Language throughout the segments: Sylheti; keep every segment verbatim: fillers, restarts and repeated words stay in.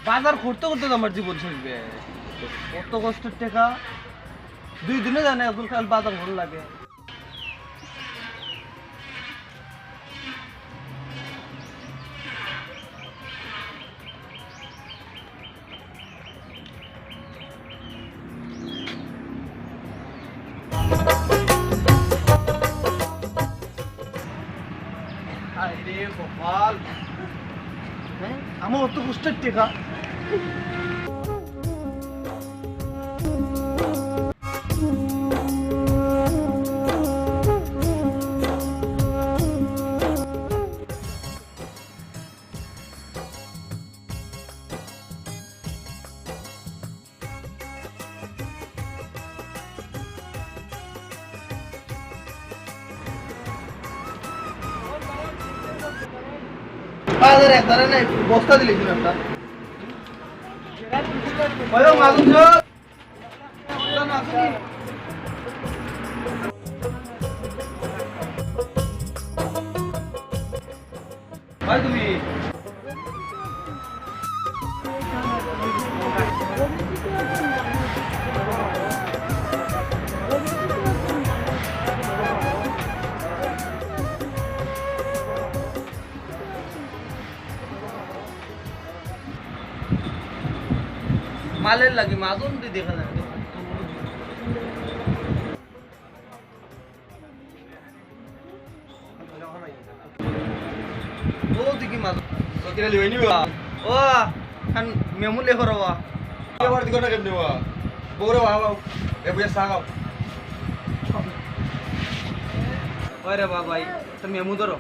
বাজার করতে করতে তো আমার জীবন শেষ বে। কত কষ্টের টেকা, দুই দিনে জানে এখন খালি বাজার করা লাগে। আরে কপাল। হ্যাঁ? আমার অত কষ্টের টেকা। বাজারে এক ধারে নাই, বস্তা দিলে ছিল একটা। ওই মাদুর চল। ভাই তুমি। মালের লাগি মাদুর দি দেখা যায়। ও দেখি মাছ। সকিরা লিবাই নিবা? ও, খান মেমু লেখো রবা। এবার দিকে না কেমনে বা? বউরে বাবা, এ বুঝে চা খাও। ওই রে বাবা, ভাই, তো মেমু ধরো।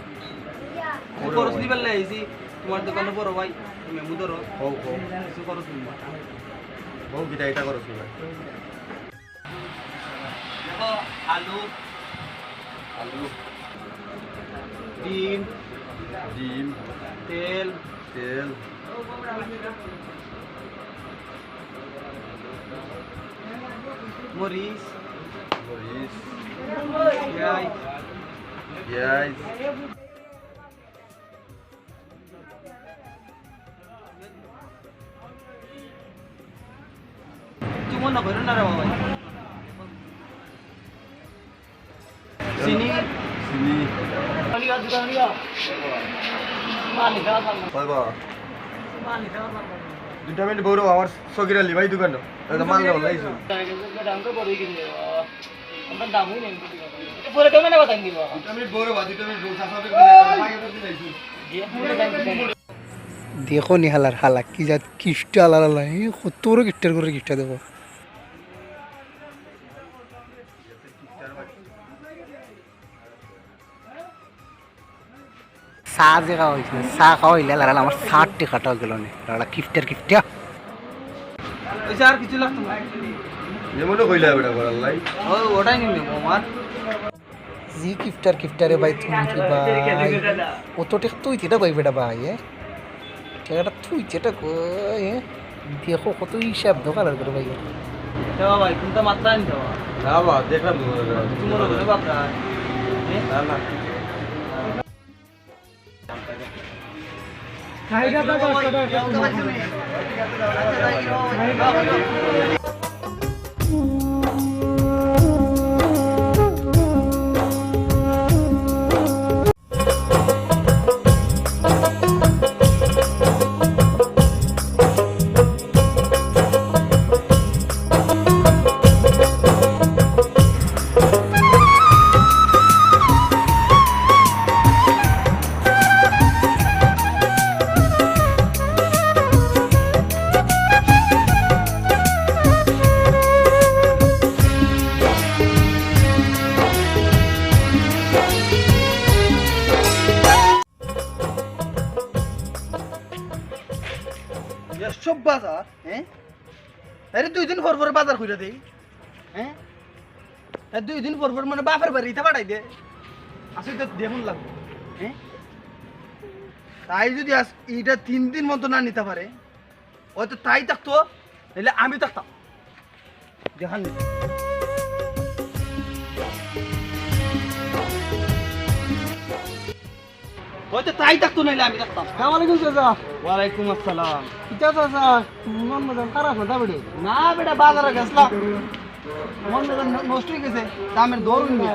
আমি খরচ নিবার লাই আইছি, তোমার দোকানে বড় ভাই, তো মেমু ধরো। হও, হও। কিছু খরচ নিবা। বউ কিতা এটা খরচ নিবা? দেখো, আলু, আলু, ডিম, ডিম, তেল, তেল, মরিচ, মরিচ, পেঁয়াজ, পেঁয়াজ। তুই মনে করো না রে বাবা। চিনি। চিনি। কয় বা? দুইটা মিনিট বউরে, আমার সকিরা লিবাই দোকান। মাল নেওয়া লাইছো। দেখো নি হালার হালা, কি জাত কিফটা হালার হালা, এ কত বড় কিফটার করে কিফটা দেখো। চা যে খাওয়া হইছে, চা খাওয়া হইলে হালার হালা আমার চার টেকাটাও গেল নে, হালা কিফটার কিফটা। ওই যে আর কিছু লাগতো না। যেমন কইলা বেটা করার লাই। ও, ওটাই নিন নেবো আমার। জি কিফটার কিফটারে ভাই, তুমি কি ভাই? অত টেকা তুই যেটা কই বেটা ভাই, এ? টেকাটা তুই যেটা কই, এ? দেখো কত হিসাব দোকান আর করে ভাই। দেওয়া ভাই, তুমি তো মাত্রা আনি দেওয়া। না বা, দেখলাম তো। তুমি মনে করে বাপরা। এ? না, না। আচ্ছা, হ্যাঁ? আরে দুই দিন পর পর বাজার কইরা দেই, হ্যাঁ? তা দুই দিন পর পর মানে বাপের বাড়ি ইতা পাঠাই দে। আসলে তো দেখুন লাগবো, হ্যাঁ? তাই যদি আজ ইটা তিন দিন মতো না নিতে পারে, হয়তো তাই থাকতো, নাইলে আমি থাকতাম। দেখান দিন। হয়তো তাই থাকতো, নাইলে আমি থাকতাম। আসসালামু আলাইকুম চাচা। ওয়ালাইকুম আসসালাম। কিতা চাচা, মন মেজাজ খারাপ না বেটা? না বেটা, বাজারে গেছলাম, মন মেজাজ ন-, নষ্ট হয়ে গেছে, দামের দর হইনি।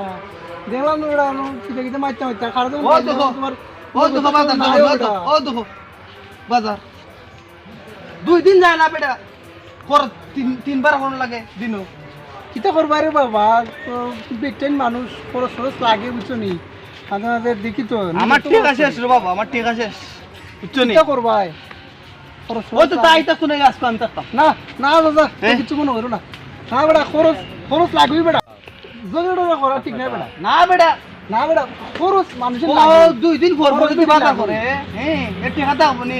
দেখলাম তো বেটা, আমি কিতা কিতা মারতে মারতে খারাপ। ওই দেখো, তোমার ওই দেখো বাজার, দেখো, ওই দেখো, বাজার। দুই দিন যায় না বেটা, খরচ তিন, তিনবার হন লাগে দিনও। কিতা করবা রে বাবা, তো বেটেন মানুষ, খরচ খরচ লাগে, বুঝছো নি? মাঝে মাঝে দেখি তো, আমার নিজে তো টেকা করছি। শেষ রে বাবা, আমার টেকা শেষ, বুঝছো নি? কিতা করবায়? খরচ ওই তো খরচ তাই লাগে। তো শুনে আজকে আমি থাকতাম। না, না দাদা, হ্যাঁ? কিছু মনে করো না। না বেটা, খরচ, খরচ লাগবেই বেটা। জোরে টোরে করা ঠিক নাই বেটা। না বেটা। না বেটা, খরচ মানুষের ও, লাগে। দুই দিন পর পর খরচ যদি বেশি বাজার লাগে। করে, হ্যাঁ, এর টেকা দাও মানে।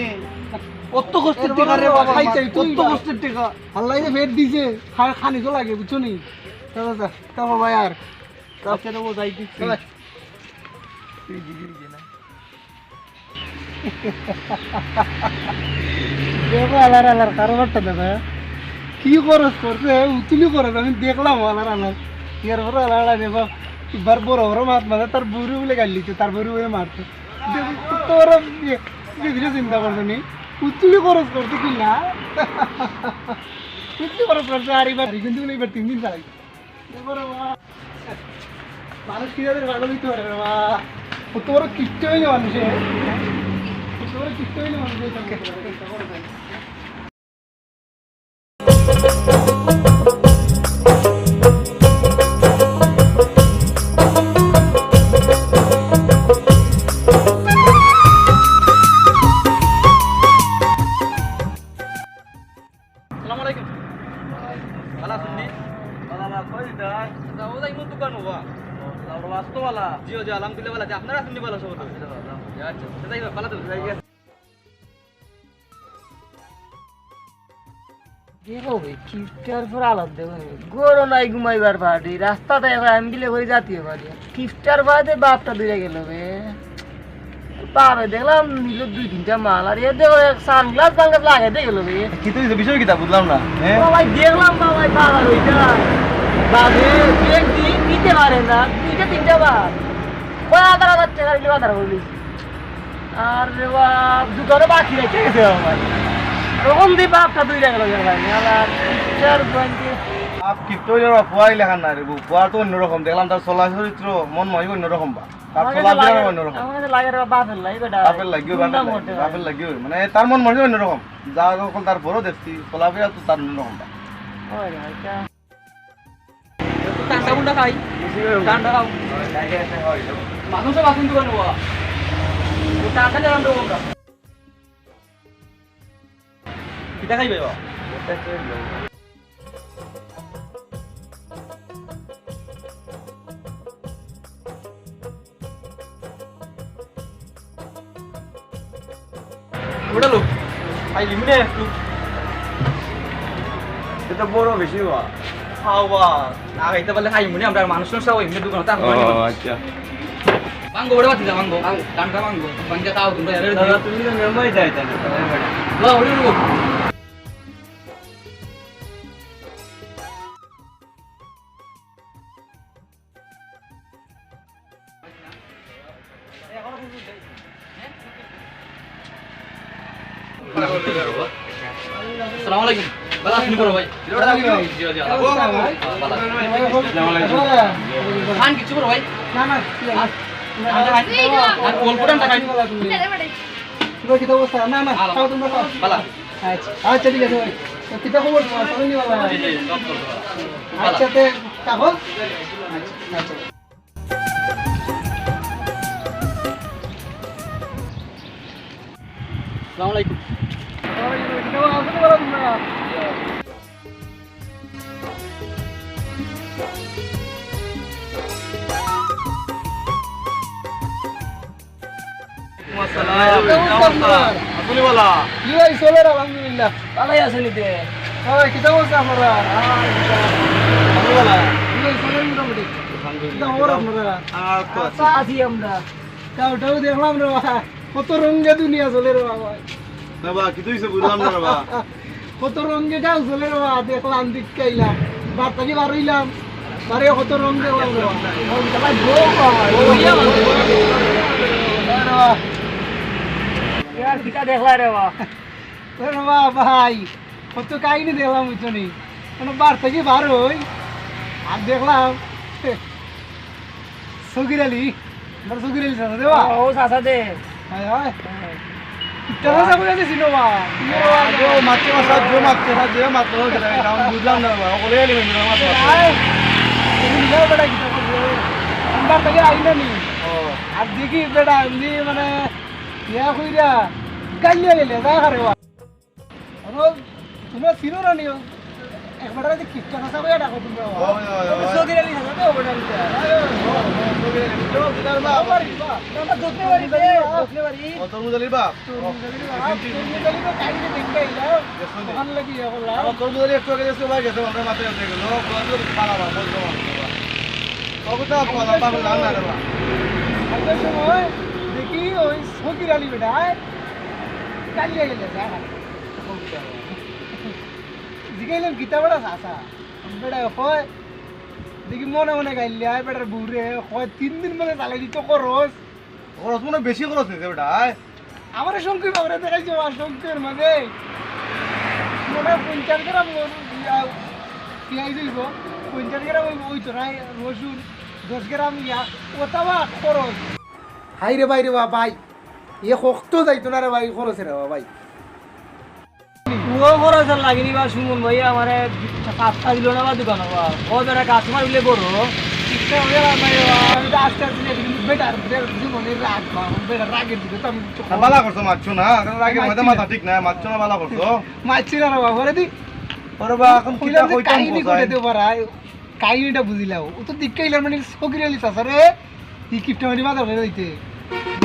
অত কষ্টের এর টেকা রে বাবা, খাই চাই তুই কত বেটা। কষ্টের টেকা। আল্লাহ যে ফের দিছে, খা-, খানি তো লাগে, বুঝছো নি? তা বাবা, তা বাবা আর। তা আচ্ছা রে, ও যাই দিচ্ছি। বাবা। তুই দিবি যে না। দেখো, আলার আলার কারবারটা দেখো, হ্যাঁ? কি খরচ করছে, হ্যাঁ? উতুলি খরচ, আমি দেখলাম আলার আলার। এর পরে আলার আলার দেখো, এবার বড় বড় মাত মারে, তার বউরে বলে গালি দিতে, তার বউরে বলে মারতে। দেখো, তোরা ইয়ে, ইয়ে ধীরে চিন্তা করছো নি? উতুলি খরচ করছে কি না? উতুলি খরচ করছে, আর এবার কিন্তু এবার তিন দিন চালাই। দেখো রে বাবা, মানুষ কিভাবে পাগল হইতে পারে রে বাবা? কত বড় কিপটে হইলে মানুষে, কত বড় কিপটে হইলে মানুষে। আসসালামু আলাইকুম। ভালা আছইন নি? ভালা, ভালা, কই যাইতায়? আচ্ছা, ও যাইমু দোকানো বা। ও, তা ওরা আছইন তো ভালা? জি, জি, আলহামদুলিল্লাহ ভালা আছি। আপনারা আছইন নি ভালা সব? আলহামদুলিল্লাহ ভালা। আচ্ছা, আচ্ছা, যাই হোক, ভালা থাকবেন। দেখো বে, কিপটার পর আলাপ দেখো বে। ঘরো নাই ঘুমাইবার পার্টি, রাস্তাত এখন আমি বিলে করি জাতীয় পার্টি। কিপটার বাদে বাপটা দূরে গেল বে। বাপে দেখলাম নিল দুই তিনটা মাল, আর এ দেখো এক সানগ্লাস টানগ্লাস লাগাইতে গেল বে। কি তো হইছে, বিষয় কিতা বুঝলাম না, হ্যাঁ? ও ভাই, দেখলাম বা ভাই, বাজার ওইটা। বাপে এক দিন নিতে পারে না, দুইটা তিনটা বার। ওই আধার আধার টাকা নিলে আধার করে নিয়েছি। আর রে বাপ, দোকানে বাকি রেখে গেছে আমার। তখন দিয়ে বাপটা দুই টাকা লাগে ভাই, আমার চার পয়েন্টে। বাপ কিপটা হইলে বাপ, ফুয়াই লেখার না রে, ফুয়া তো অন্যরকম। দেখলাম তার চলা চরিত্র, মন ময় অন্যরকম বা। তার আমার কাছে চলাফেরা লাগে, অন্যরকম। আমার কাছে লাগে রে বাপ, বাপের লাই বেটা। বাপের লাগিও, বাপের দুর্নাম লাগে, ওঠে ভাই। বাপের লাগিও। মানে তার মন ময় অন্যরকম। যা সকল তার বড় দেখছি, চলাফেরা তো তার অন্যরকম বা। ওই রে ভাই, তা ঠান্ডা মুন্ডা খাই। ঠান্ডা খাও। মানুষও বাসন দোকানে বাবা। ও ঠান্ডা জানান দেবো আমরা। কিতা খাইবে বাবা? ওটা লো। খাই লিমু নে একটু। এটা বড় বেশি বা। খাও বা। না খাইতে পারলে খাই মনে, আমরা মানুষ নষ্ট হই, এমনি দোকানে তো আমরা ও, আচ্ছা। ভাঙ্গো, ওটা বাদ দাও, ভাঙ্গো। টানটা ভাঙ্গো। ভাঙ্গা খাও তোমরা, এর দাদা, তুমি তো মেম্বারই যাইতা না। লো, ওটা লো। আসসালামু আলাইকুম। ভালা আছইন নি বড় ভাই? জি, জি, আলহামদুলিল্লাহ। ভালা। আসসালামু আলাইকুম। খান কিছু বড় ভাই? না, না, ঠিক আছে। খান, খান, খান। আর অল্প টানটা খান। তোমরা কিতা অবস্থা? না, না, খাও, তোমরা খাও। ভালা। আচ্ছা, আচ্ছা, ঠিক আছে ভাই। তো কিতা খবর তোমার? সবাই নি ভালা? জি, জি, সব খবর ভালা। আচ্ছা, তে থাকো। আচ্ছা, আচ্ছা। আসসালামু আলাইকুম। ওয়ালাইকুম আসসালাম। ওয়ালাইকুম আসসালাম। কেমন আছেন? আলহামদুলিল্লাহ। জি ভাই, চলের আলহামদুলিল্লাহ। ভালাই আছইন নি তে? ওই, কিতা অবস্থা আপনারা? ভালা। এই চলেন মোটামুটি। আলহামদুলিল্লাহ। কিতা খবর আপনারা? আর তো আছি। আছি আমরা। তাও, তাও দেখলাম রে বা। কত রঙে দুনিয়া চলে রে বাবা। না বা, কিতা অইছে বুঝলাম না রে বা। কত রঙে গাঁও চলে রে বা, দেখলাম, দেখিয়া আইলাম। বাড়ি থাকি বার অইলাম। বারে কত রঙ দেখলাম রে বা। রঙ দেখলাম, বউ বাবা, বউ ইয়া বাবা। রে বা। ইয়ার কিতা দেখলা রে বা? ওরে বাবা ভাই, কত কাহিনী দেখলাম, বুঝছো নি? মানে, বাড়ি থাকি বার অই, আর দেখলাম, সগির আলী, আমার সগির আলী চাচা দে বা। ও, ও চাচা দে। হয়, হয়। হ্যাঁ। ইটা চাচা কই আছে, চিনো বা? তুমি ও, আগে ও মাততে মাততে, যে মাততে মাততে, যে মাতলো, ওকে তাই, আমি বুঝলাম না বা, ওকে আলী ভাই, আমার মাতলো। আয়, তুমি যাও বেটা, কিতা করবে? আমি বাড়ি থাকি আইলাম নি। ও। আর দেখি বেটা, এমনি মানে, ইয়া কইরা, গাইল্লা গেলে, যা করে বা। আরে, তুমরা চিনো না নি? একবার আগে কিপটা চাচা কইয়া ডাকো তুমরা। ওই, ওই, ওই। সৌদি আলী চাচা তো ওটা নিতে। ওই, ওই, ওই, সৌদি আলী। চলো, দিদার বাপ। ও বাড়ি, বাপ। আমরা দক্ষিণ বাড়ি, দক্ষিণ বাড়ি। ও, তরমুজ আলীর বাপ? তরমুজ আলীর বাপ। ও। তরমুজ আলী তো কাইলে দেখতে আইলাম। দেখছো নি? ওখান লাগি ইয়া করলাম। আমার তরমুজ আলী একটু আগে গেছে, ভাই গেছে, আমরা মাথায় গেছে গেল। ও, কত পালা বাপ, বলতে পারবো না। ও, কোথাও পালা, পালা, না, না, না। আসার সময় দেখি ওই সৌদি আলী বেটা, হ্যাঁ? কালিয়া গেলে, হ্যাঁ। জিগাইলাম, "কিতা বেটা চাচা?" বেটায় কয়, দেখি মনে মনে গাইল্লা, আয় বেটার বউরে, কয়, "তিন দিন মানে চালাই দিত খরচ।" খরচ মনে বেশি খরচ অইছে বেটা, আয়। আমারে শঙ্কর বাবুরে দেখাইছে, আর শঙ্কর মাঝে মনে হয় পঞ্চাশ গ্রাম ওর ইয়া, পিঁয়াজ অইব, পঞ্চাশ গ্রাম অইব, ওই তো নাই, রসুন, দশ গ্রাম ইয়া, ওটা বা খরচ। হায় রে ভাই রে বা ভাই, এ কখতো যাইতো না রে ভাই, খরচে রে বা ভাই। ও খরচ আর লাগেনি বা সুমন ভাই আমারে পাত্তা দিল না বা দোকানো বা। ও যারা কাস্টমার উঠলে বড়। ঠিকঠাক হয়ে গেল ভাই, আমি তো আস্তে আস্তে যাই, কিন্তু বেটার, বেটার জীবনে রাগ বা, বেটার রাগের দিকে তো আমি কিছু না, বালা করছো, মারছো না। রাগের মধ্যে মারছি না। মাথা ঠিক না, মারছো না, বালা করছো। মারছি না রে বাবা, ওরে দি। ওরে বা, এখন কিতা কইলাম যে কইতাম কাহিনী কোথায়? ঘটে দেবো পারায়। কাহিনীটা বুঝিলাও। ও তো দিকে ইলার মানে সগির আলী চাচা রে, ই কিপটামারি বাজার করে দিতে।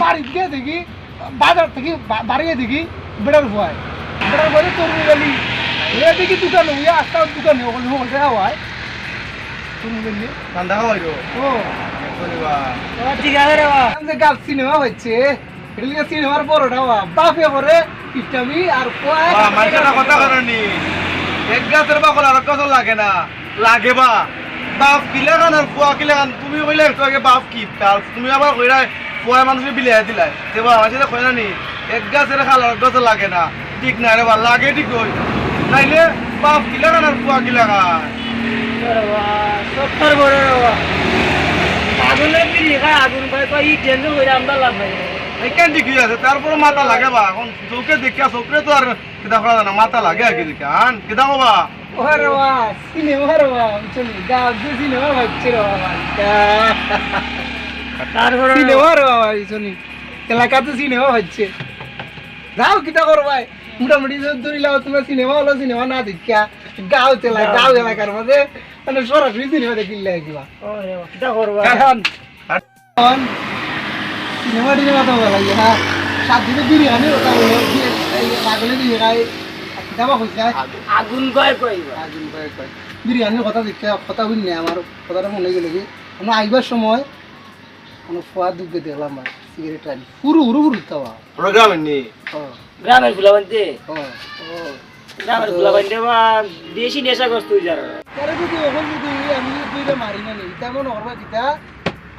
বাড়িত গিয়া দেখি, বাজার থাকি বা-, বাড়িয়ে দেখি, বেটার ফুয়ায়। বেটার ফুয়ায় তরমুজ আলী। এ দেখি দোকানে, ওই আস্তা দোকানে, ওখানে, ওখানে দেখা হয়। তরমুজ আলী। ঠান্ডা খাওয়াই গো। ও। বলি বা। ও, ঠিক আছে রে বা। আমি যে গাছ সিনেমা হচ্ছে। এটা লিখে সিনেমার বড়টা বা। বাপে করে, কিপটামি আর ফুয়ায় বা, মাইনষে একটা কথা করে নি। এক গাছের বাকল আর এক গাছর লাগে না। লাগে বা। বাপ কিলাখান আর ফুয়া কিলাখান, তুমি কইলে একটু আগে বাপ কি, তার তুমি আবার কইরায় ফুয়া মানুষরে বিলাই দিলায়। তে বা, মাইনষে কয় না নি, এক গাছের খাল আর এক গাছে লাগে না। ঠিক না রে বা, লাগে ঠিক অই। নাইলে বাপ কিলাখান আর ফুয়া কিলাখান। আরে বা, সত্তর বড় রে বা। আগুনে বিড়ি খায়, আগুন পায়, তো ই টেনশন কইরা আমরা লাভ নাই। এইখান ঠিকই আছে, তারপরে মাথা লাগে বা, এখন চোখে দেখিয়া চোখে তো আর কিতা করা যায় না, মাথা লাগে আর কি দেখে। আন, কিতা কবা? ওরে বা, সিনেমা রে বা, বুঝছো নি? গাঁও যে সিনেমা হচ্ছে রে বাবা। তারপরে সিনেমা রে বাবা, বুঝছো নি? এলাকাতে সিনেমা হচ্ছে। যাও, কিতা করবায়? মোটামুটি তো ধরি লাও, তোমরা সিনেমা হলো, সিনেমা না দেখিয়া গাঁও চলে, গাঁও। গাঁও এলাকার মধ্যে মানে সরাসরি সিনেমা দেখিলে কিবা। ওরে বা, কিতা করবা? কারণ এখন সিনেমা টিনেমা তো ভালা লাগে, হ্যাঁ। সাত দিনে বিরিয়ানির কথা বলে, বি-, এই রাগলে দিয়ে খাই, কিতাবা কইছে, হ্যাঁ? আগুন কয় কয় বা। আগুন কয় কয়। বিরিয়ানির কথা দেখতে, কথা হুনলে আমার কথাটা মনে গেল কি, আমরা আইবার সময় কোনো ফুয়া দুগে দেখলাম আর সিগারেট টানি। হুরু, হুরু, হুরু তাওয়া। আমরা গ্রামের নি? হ্যাঁ। গ্রামের ফুলা বানতে? হ্যাঁ। ও। গ্রামের ফুলা বানতে বা বেশি নেশাগ্রস্ত হয়ে যার। তারা যদি ওখানে যদি আমি দুইটা মারি না নি, তেমন ওর বা কিতা,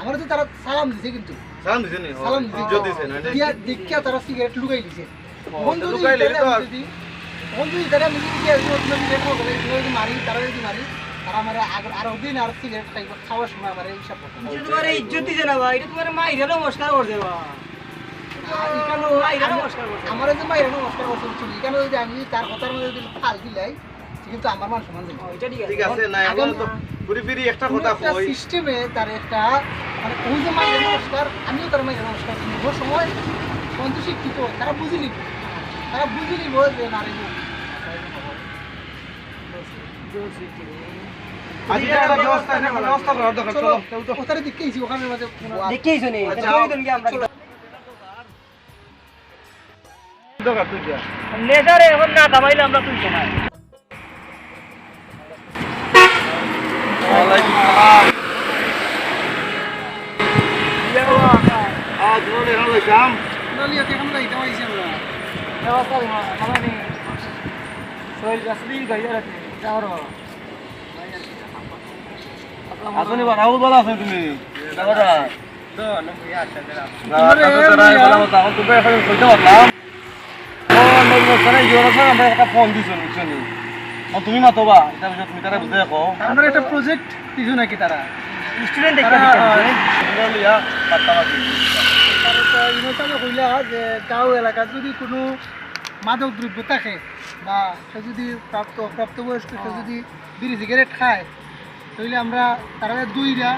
আমার তো তারা সালাম দিছে কিন্তু। সালাম দিছে নি? সালাম দিছে। ইজ্জত দিছে না? দিয়া দেখিয়া তারা সিগারেট লুকাই দিছে। ও, ওখান তো যদি লুকাইলে তারা তো আমি আর যদি, ওখান যদি তারা আমি যদি আর কোনো সিগারেট না করে, এগুলো যদি মারি, তারা যদি মারি, তারা আমার আগ-, আরো দিন আর সিগারেট খাইব, খাওয়ার সময় আমার এই সব কথা। এটা তোমার ইজ্জত দিছে না ভাই, এটা তোমার মাইরে নমস্কার করছে বা। আর এখানে মাইরে আমি, নমস্কার করছে। আমার যে মাইরে নমস্কার করছে, বুঝছো? এখানে যদি আমি তার কথার মধ্যে যদি ফাল দিলাই, কিন্তু আমার মান সম্মান যাবে। ও, এটা ঠিক আছে। ঠিক আছে, না, আগে এখন তো ঘুরি ফিরি একটা কথা একটা কই। সিস্টেমে তার একটা, মানে, ওই যে মাইরে নমস্কার, আমিও তার মাইরে নমস্কার, কিন্তু ওর সময় তখন তো শিক্ষিত, তারা বুঝে নিব। তারা বুঝে নিব যে না রে, আচ্ছা, এটা একটা ব্যবস্থা, এটা একটা ব্যবস্থা করার দরকার। চলো, চলো, চলো তো। ওটারে দেখে আইছি, ওখানে মাঝে দেখে আইছো নি? আচ্ছা, চলো, চলো। লেজারে এখন না দাবাইলে আমরা তুলতো না। ওয়ালাইকুম সালাম। আজ মনে হয় শ্যাম। না, লিয়া, এখন যাইতে পারছি আমরা। ব্যবস্থা নেই, আমার নেই। শরীর গাছলি গাইয়া রাখে, যাওয়ার বাবা। আসলে বা রাহুল, ভালো আছো তুমি? দাদা। না, না, তো তারা ভালো কথা। এখন তুমি এখন কইতে পারলাম। ও, নজরুল স্যার, এই জোড়া স্যার, আমরা একটা ফোন দিছো, বুঝছো নি? এখন তুমি মাতো বা, এটা বিষয়ে তুমি তারা বুঝে দেখো। আমরা একটা প্রজেক্ট দিছো নাকি তারা? স্টুডেন্ট একটা তারা, দিছে, আহ, বুঝছো? আমরা লইয়া পাত্তা মাতি। তারা তো ইনো তাকে কইলা যে গাঁও এলাকাত যদি কোনো মাদক দ্রব্য থাকে বা সে যদি প্রাপ্ত, অপ্রাপ্তবয়স্ক, সে যদি বিড়ি সিগারেট খায়, তাইলে আমরা তারারে দুইরা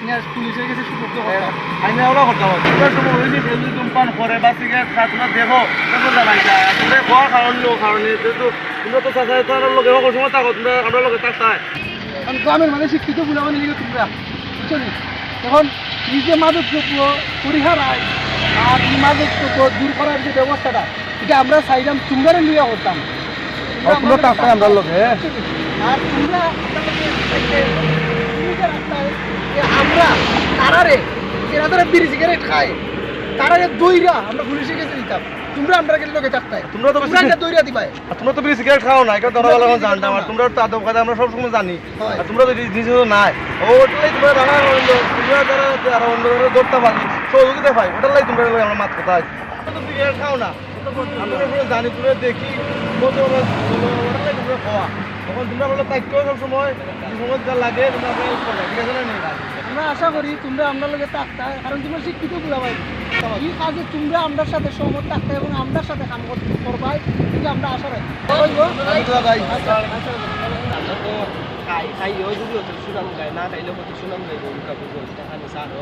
নিয়া পুলিশের কাছে সুপর্দ করতাম। আইনে ওরা করতে হবে। তোমরা সময় হইলে কেউ যদি ধূমপান করে বা সিগারেট খায়, তোমরা দেখো, তোমরা জানাই যায়। আর তোমরা খাওয়ার লোক, কারণে যেহেতু তোমরা তো চাচা, তারা লোকে হকল সময় থাকো, তোমরা আমরা লোকে থাকতায়। কারণ গ্রামের মানুষ শিক্ষিত বুলাবানি লিখে তোমরা, বুঝছো নি? এখন নিজে মাদক দ্রব্য পরিহার আয় আর এই মাদক দ্রব্য দূর করার যে ব্যবস্থাটা, এটা আমরা চাইলাম তোমরারে লইয়া করতাম। তোমরা ও, তোমরা আমাদের থাকতায় আমরার লগে। আর তোমরা, তোমরা যে রাস্তায় যে আমরা তারারে, যারা তারা বিড়ি সিগারেট খায়, তারারে দইরা আমরা পুলিশের কাছে দিতাম। তোমরা আমরা গেলে লগে থাকতায়। তোমরা তো তোমরা বেশি এটা দইরা দিবায়। আর তোমরা তো বিড়ি সিগারেট খাও না, এটা ধরা তোমরা গেল তো জানতাম। আর তোমরা তো আদব কায়দা আমরা সবসময় জানি। হয়। আর তোমরা তো এই জিনিস নাই। ও, ওটাই তোমরা জানা অন্য, তোমরা যারা আছে আর অন্য ধরো ধরতে পারি, সহযোগিতা পাই, ওটার লাগি তোমরা লগে আমরা মাত কথা আছে। আমরা তো সিগারেট খাও না, আমরা তো জানি, তোমরা দেখি, বলতে পারো, বলো, ওটার লাগি তোমরা খাওয়া। তখন তোমরা বলো, তাই কেউ সব সময়, যে সময় যা লাগে, তোমরা আমাকে করো, ঠিক আছে না? নেই। আমরা আশা করি তোমরা আমরার লগে থাকতায়, কারণ তোমরা শিক্ষিত বুলাবাই। এই কাজে তোমরা আমরার সাথে সহমত থাকতায় এবং আমরার সাথে কাম কর-, করবায়, এটা আমরা আশা রাখি। বুঝছো? আচ্ছা, আচ্ছা। আমরা তো খাই, খাইও যদি হতো সুনাম গায়, না খাইলেও হতো সুনাম গাইবো, উল্টা বুঝো, এটা খালি চা নো।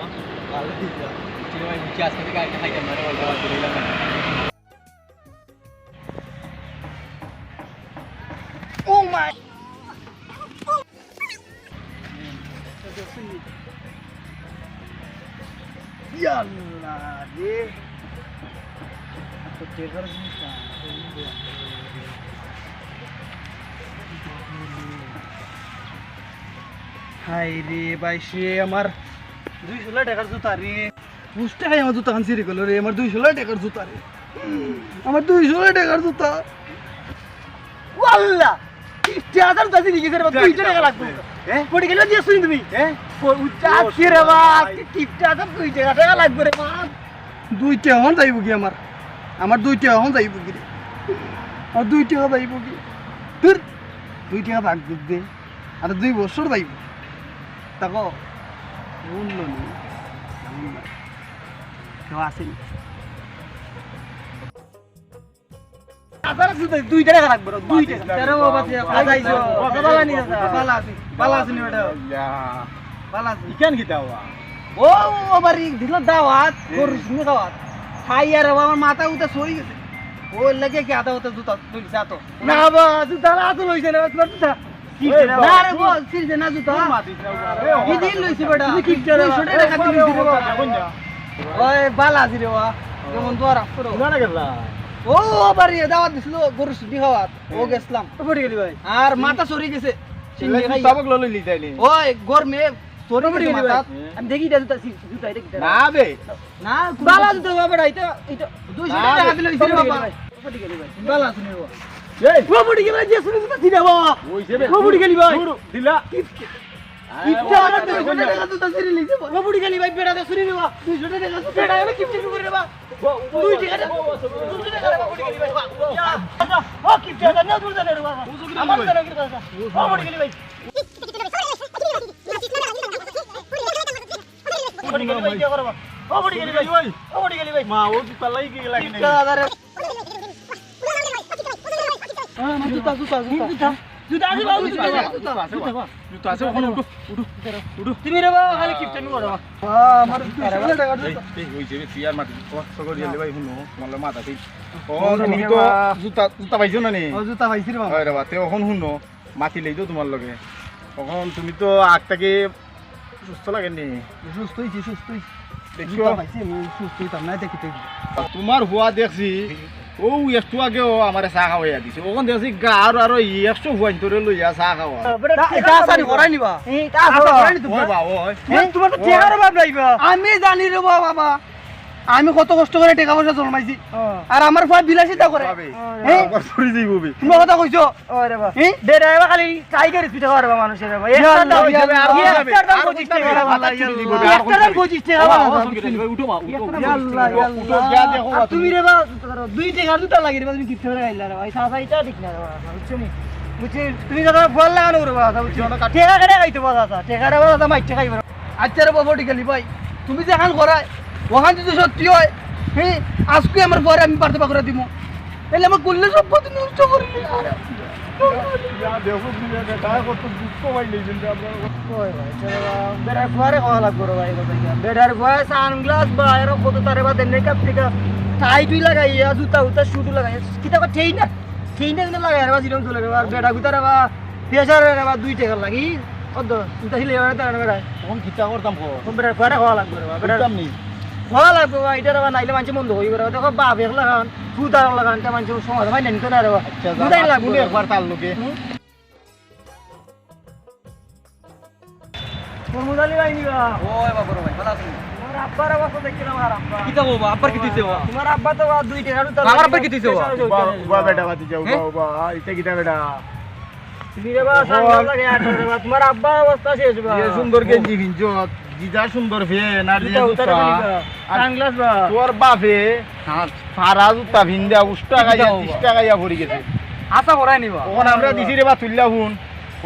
ভালো হইছে। ঠিক আছে, ভাই, বুঝছি, আজকে থেকে আরেকটা খাইতাম না, রে, বলতে পারছি না। Oh my! ইয়াল্লা রে। হায় রে ভাই, সে আমার দুইশো টেকার জুতা রে। বুঝতে হয় আমার জুতা খান ছিঁড়ি গেল রে, আমার দুইশো টেকার জুতা রে, আমার দুইশো টেকার জুতা। ওয়াল্লা, কিপটা আদার জুতা ছিঁড়ি গেছে রে বা, দুই টেকা লাগবো। হ্যাঁ? পড়ে গেল দিয়ে শুনি তুমি। হ্যাঁ? ও, উচ্চা ও, আজকে রে বা, ভাই। আজকে কিপটা আদার দুই টেকা, টেকা লাগবে রে বা। দুই টেকা এখন যাইব কি আমার? আমার দুই টেকা এখন যাইব কি রে? আমার দুই টেকা যাইব কি? ধুর, দুই টেকা ভাগ দে। আর দুই বছর যাইব। দেখো, উঠলো নি। এমন না। কেউ আসেনি। আবার শুধু দুই টেকা লাগবে রে, দুই টেকা। তেরো বাবা, তেরো বাবা, আইসো। বাবা, বাবা, নি দাদা, বালা আছি, বালা আছি নি বেটা? ইয়া। বালা আছি। ইখান কিতা বা? ও, ও, আবার এই দিল দাওয়াত, হুম। গরু শুনে দাওয়াত। খাই আর বাবা, আমার মাথা উঠে সরি গেছে। ও লাগে কি আধা হতে জুতা তুলছে আতো। না বা, জুতা না তো লইছে না, তোমার জুতা। কি এই, জুতা? না রে, বল, ছিঁড়ছে না জুতা। কোন মাটি জুতা? এই দিন লইছি বেটা। তুমি কি জুতা? দুইশো টেকা দিলি রে বাবা। কোন জুতা? ওই বালা আছি রে বাবা। কেমন দোয়া রাখছো রে? কোন আনে গেলা? ও, আবার ইয়ে দাওয়াত দিছিল, গরু শুনি খাওয়াত। ও গেছলাম। ও পড়ে গেলি ভাই। আর মাথা সরি গেছে। চিল্লে এই খাইয়া। তাবক লইলি তাইলে। ওই গরমে সরি পড়ে গেছে গেলি ভাই। মাথাত। আমি দেখি এটা জুতা ছি-, জুতা এটা কিতা? না বে। না, বালা জুতা বাবা, এটা, এটা দুইশো না টেকা বে। দিলে হইছে রে বাবা। পড়ে গেলি ভাই। বালা আছে রে বাবা। এই। ও পড়ে গেলি ভাই, যে শুনি জুতা ছিঁড়া বাবা। ওই যে বে। ও পড়ে গেলি ভাই। দূর, দিলা। কিপটা আদার দুইশো টেকা জুতা ছিঁড়ি লিছে বাবা। ও পড়ে গেলি ভাই, বেটা দে শুনি রে বাবা। দুইশো টেকা জুতা। বেটা এবার কিপটা করে রে বাবা। দুই টেকা দে। দুই টেকা রে বাবা, পড়ে গেলি ভাই। ও কিপটা আদার না দূর জানে রে বাবা। আমার জানে কি কথা? ও পড়ে গেলি ভাই। পড়ে গেলি ভাই, কি করবা? ও পড়ে গেলি ভাই। ও পড়ে গেলি ভাই। মা, ও জুতা লাগি গেল কি? কিপটা আদার। হ্যাঁ, আমার জুতা, জুতা, জুতা। জুতা। জুতা আছে বাবু, জুতা আছে। জুতা আছে, জুতা আছে, ওখানে উঠো, উঠো, উঠো। তুমি রে বাবা, খালি কিপটামি করো। বাবা, আমার দুইশো টেকার জুতা। এই, এই, ওই যে, তুই আর মাটি, তোমার সকল গেলে ভাই, হুনো, তোমার লগে মাথা ঠিক। ও, হুনো, তুমি তো বাবা। জুতা, জুতা পাইছো না নি? ও, জুতা পাইছি রে বাবা। ওই রে বাবা, তে এখন হুনো, মাতি লই তো তোমার লগে। এখন তুমি তো আগ থেকে সুস্থ লাগে নি? সুস্থ হইছি, সুস্থ হইছি। দেখছো? জুতা পাইছি, আমি সুস্থ হইতাম না, দেখি তো। আর তোমার হুয়া দেখছি, ও একটু আগেও আমারে চা খাওয়াইয়া দিছে। অখন দেখছি গাঁওর আরো একশো ফুয়াইন্তরে লইয়া চা খাওয়া। বেটা, তা, টেকা তা আসানি করাই নিবা? এই, তা আসানি করাই নিবা? ওই বাবা, ওই। হ্যাঁ? তোমার তো টেকার অভাব নাই বা। আমি জানি রে বাবা, বাবা। আমি কত কষ্ট করি টেকা পয়সা জমাইছি। হ্যাঁ। আর আমার ফুয়া বিলাসিতা করে। ভাবে। হ্যাঁ? আমার চুরি যাইব বে। তুমি কথা কইছো? ওরে বাবা। হ্যাঁ? বেটা এবার খালি ট্রাই করে পিঠা করবা মানুষের বাবা। ইয়া একটা দাম আল্লাহ, ইয়া আল্লাহ, আর একটার দাম আর পঁচিশ টাকা। আর একটার দাম পঁচিশ টাকা। উঠো মা, উঠো। ইয়া আল্লাহ, ইয়া আল্লাহ। উঠো, যা দেখো আর তুমি রে বাবা, দুই টেকার দুটা লাগি রে বাবা, তুমি কিচ্ছু করে খাইলা রে ভাই। চাচা, এটা ঠিক না রে বাবা, বুঝছো নি? বুঝছি, তুমি দাদা বল লাগানো রে বাবা, বুঝছি? টেকা কেটে খাইতে বাবা, চাচা। টেকা রে বাবা, চাচা, মাইর টেকা খাইবে। আচ্ছা রে বাবা, ঠিক আছে ভাই, তুমি যে এখন করায়, ওখান যদি সত্যি হয়, হ্যাঁ, আজকে আমার পরে আমি বাড়তে পাকড়া দিব। তাহলে আমার করলে সব পথ নষ্ট করে দিলে। ইয়া, দেখো, তুমি এটা কত দুঃখ পাইলে, কিন্তু আমরা ওই ভাই, চলো, বেটার ফুয়ারে কওয়া লাগবো রে ভাই, কথা কি? বেটার ফুয়া সানগ্লাস বা এরকম কত তারে বাদে মেকআপ টেকআপ, টাই টুই লাগাইয়া, জুতা উতা, শুটু লাগাইয়া, কিতা বা ঠেই না, ঠেই না কিন্তু লাগাই রে বা, যেরকম চলে রে বা, আর বেটা গুতারে বা, প্রেশারে রে বা, দুই টেকার লাগি, কত, জুতা সিলাই বেড়াতে পারে না বেটায়। তখন কিতা করতাম কো? তখন বেটার ফুয়ারে কওয়া লাগবো রে বা, বেটার করতাম নি? কওয়া লাগবো বা, এটা রে বা, নাইলে মানষে মন্দ কইবো রে বা, দেখো বাপ এক লাখান, ফুত আর লাখান, তা মানষে সমাজ ভাই নেন তো না রে বা। আচ্ছা, যা, দুটাই লাগবো রে বা। একবার তার লগে। হুম? কর্মচারী ভাই নিবা? ওই বাবা রে ভাই, ভালো আছেন? তোমার আব্বার অবস্থা দেখছিলাম আর আব্বা। কিতা বাবা, আব্বার কিতা হইছে বাবা? তোমার আব্বা তো বাবা দুই টেকার উত্তর আমার আব্বার কিতা হইছে বাবা? উবা, উবা বেটা বাতি যাও, হ্যাঁ? উবা, উবা, এটা কিতা বেটা? তুমি রে বাবা, সানগ্লাস লাগাই আছো রে বাবা, তোমার আব্বার অবস্থা শেষ বাবা। ইয়ে সুন্দর গেঞ্জি পিনছো, দিদা সুন্দর ফেন, আর জুতা দিদা উতারে জুতা। বাবা। আর সানগ্লাস বাবা। তোর বাপে হ্যাঁ, ফারা জুতা ভিন্দা, উষ্টা খাইয়া, বাবা। তিষ্টা খাইয়া পড়ি গেছে। আশা করাই নিবা। অখন আমরা দিছি রে বা তুইল্লা হুন।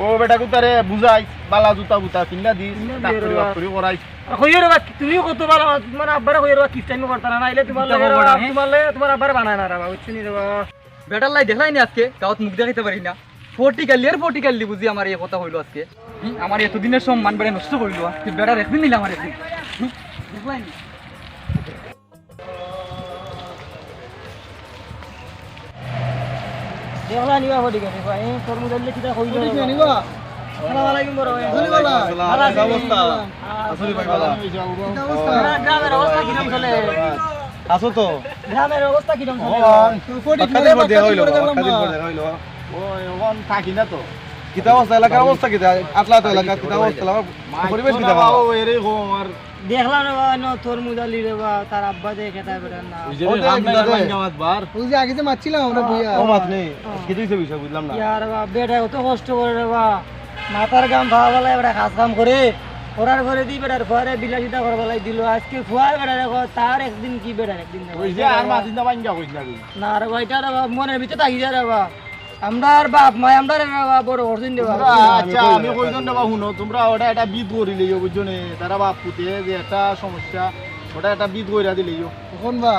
ও বেটা কুতারে বুঝাই, বালা জুতা বুতা কিনা দিস, কিনা ডাক্তারি দিও রে বা। বাক্তারি করাই। আর কইও রে বা, তুমিও কত বালা, তোমার আব্বারে কইও রে বা, কিস টাইমে করতা না, নাইলে তোমার কিতা লাগে রে খবর বা, আছে? তোমার লাগে, তোমার আব্বারে বানায় না রে বা, বুঝছো নি রে বা? বেটার লাই দেখলাই নি আজকে, গাঁওত মুখ দেখাইতে পারি না। ফটি কালি আর ফটি কালি বুঝি আমার এই কথা হইলো আজকে। হুম, আমার এতদিনের সম্মান বেটা নষ্ট করিলো। তুই বেটার একদিন নিলে আমার একদিন। হুম, দেখলাই নি? দেখলা নিবা ফটিক আলী ভাই, এই তরমুজ আনলে কিতা কইলো ফটিক রে বাবা? নিবা? আসসালামু আলাইকুম বড় ভাই। ওয়ালাইকুম আসসালাম। ভালো আছেন? কি অবস্থা? আহ, আসলে ভাই ভালো। কিতা অবস্থা? তোমরা গ্রামের অবস্থা কিরকম চলে? আছো তো? গ্রামের অবস্থা কিরকম চলে? ও, ফটিক বাক্কা দিন পর দেখা হইলো, বাক্কা দিন পর দেখা হইলো। ও, এখন থাকি না তো। কিতা অবস্থা, এলাকার অবস্থা কিতা? আটলা তো এলাকার কিতা অবস্থা, এলাকার পরিবেশ কিতা? বাবা, ও এরকম আর দেখলাম রে বা, ন তরমুজ আলি রে বা, তার আব্বা দেখে তাই বেটার না। ওই যে ও দেখ, রামনাই দেখ। রামনাই জামাত বার। ওই যে আগে যে মারছিলাম আমরা ও, বইয়া। ও মাত নেই। ও। কি হইছে বিষয় বুঝলাম না। ইয়ার বা, বেটা অত কষ্ট করে রে বা। মাথার ঘাম পাওয়া বলে বেটা কাজ কাম করে। করার পরে দি বেটার ফুয়ারে বিলাসিতা করে বলাই দিল। আজকে ফুয়ার বেটা দেখো, তার একদিন কি বেটার একদিন দেখো। ওই যে আর মাছ ইন্দা বাইঙ্গা কইছ না তুই। না রে বা, এটা রে বা, মনের ভিতরে থাকি যায় রে বা। আমরার বাপ মায় আমরারে রে বা বড় করছইন রে বা। তোমরা, আচ্ছা, আমি কইছইন রে বা, হুনো, তোমরা ওটা একটা বিদ করি লইও, বুঝছো নি? তারা বাপ পুতে যে একটা সমস্যা, ওটা একটা বিদ কইরা দিলেইও। কখন বা?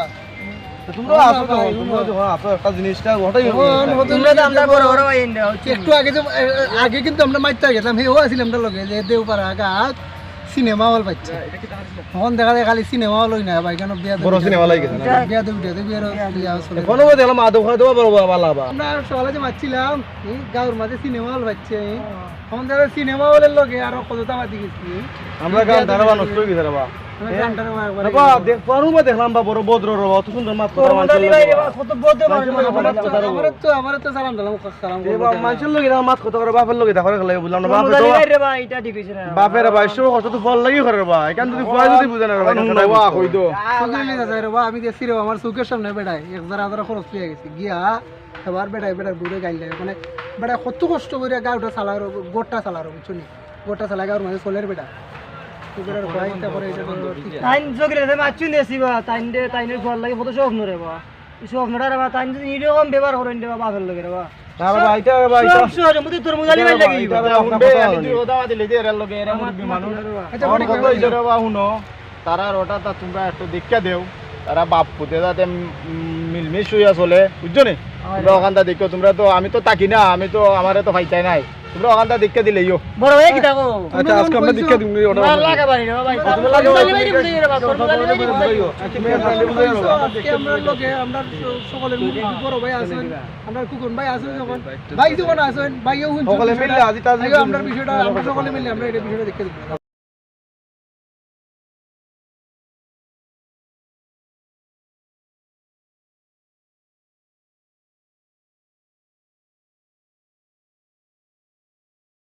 তো তোমরা আসো তো, তোমরা যখন আসো, একটা জিনিসটা ওটাই হবে। তোমরা তো আমরা বড় বড় ভাই এন্ডা হচ্ছে। একটু আগে যে, এ, এ, আগে কিন্তু আমরা মাইরতা গেছিলাম, হে, ও আছিল আমরা লগে, যে দেওপাড়া ঘাট সিনেমা হল পাইছে। তখন দেখা যায় খালি সিনেমা হলই না, ভাই, কেন বিয়া বড় সিনেমা লাগি গেছে না? বিয়া দেবো, বিয়া দেবো, বিয়া দেবো, বিয়া চলে। এখনো দেখলাম আদব খাওয়া দেওয়া বড় বাবা লাভা। আমরা সকালে যে মারছিলাম, এই গাঁওর মাঝে সিনেমা হল পাইছে, এই। তখন দেখা যায় সিনেমা হলের লগে আরো কত দাম আদি গেছি। আমরা গান ধারা বা নষ্ট হয়ে গেছে রে বা। আমরা গান ধারা বা একবারে রে বা, দেখ, পারু বা দেখলাম বা বড় ভদ্র রে বা, অত সুন্দর মাত কথা বড় মানুষের মজালি লগে ভাই রে বা। বা, কত ভদ্র মানুষ, মানুষের লগে মাত কথা রে বা। আমার তো, আমার তো সালাম দিলাম, সালাম দিলাম। এ বা, মানুষের লগে না মাত কথা করে, বাপের লগে দেখা করে গেলে বুঝলাম না, বাপে তো ভাই রে বা, এটা ঠিক হইছে না। বাপের ভাই, সব কথা তো ফল লাগি করে রে বা, এখান যদি ফুয়া যদি বুঝে না রে বা, এখন কথা হুনো বা, বুঝতে কই দো। হবে। চোখে লেগে যায় রে বা, আমি দেখছি রে বা, আমার চোখের সামনে বেটায়, এক হাজার হাজার খরচ পেয়ে গেছে, গিয়া এবার বেটায়, বেটার বুড়ে গাইল দেয়, মানে, বেটায় কত কষ্ট করে গাঁওটা চালার, গোটটা চালার, বুঝছো নি? গোটটা চালা গাঁওর মাঝে চলের বেটা। তো বেটার ভয় ইচ্ছা করে, এটা তো ঠিক আছে। তাইন চোখে লেগে মারছু নেছি বা, তাইন দে, তাইনের ঘর লাগে কত স্বপ্ন রে বা। এই স্বপ্নটা রে বা, তাইন যদি এরকম ব্যবহার করেন রে বা, বাপের লগে রে বা। না রে বা, এটা রে বা, এটা সব শহরের মধ্যে তোর মুজালি এটা ভাই রে বা, লাগি। এটা রে বা, হুনবে, কথা আমি বলি। দুই কথা মাতিলে যে এরার লগে, এরা আমার মুরব্বি মানুষ। আচ্ছা, আমার ঠিক কথা আছে। হইছে রে বা, হুনো। তারার ওটা তা তোমরা একটু দেখিয়া দেও, তারা বাপ পুতে যাতে, উম, মিলমিশ হইয়া চলে, বুঝছো নি? তোমরা ওখানটা দেখিও, তোমরা তো, আমি তো থাকি না, আমি তো, আমারে তো পাইতায় নাই, তোমরা ওখানটা দেখিয়া দিলেইও। বড় ভাই কি থাকো? আচ্ছা, আজকে আমরা দেখিয়া দিমু ওটা। না, লাগা বাড়ি রে ভাই। আচ্ছা, তোমরা লাগা বাড়ি। আজকে আমরা লগে, আমরা স-, সকলের মুরব্বি বড় ভাই আছেন, আমরা কুকুন ভাই আছেন যখন, ভাই যখন আছেন, ভাইও হুনছেন সকলে মিললে বিষয়টা। আজি তাজ ভাইও আমরা বিষয়টা, আমরা সকলে মিললে আমরা এটা বিষয়টা দেখিয়া দিমু।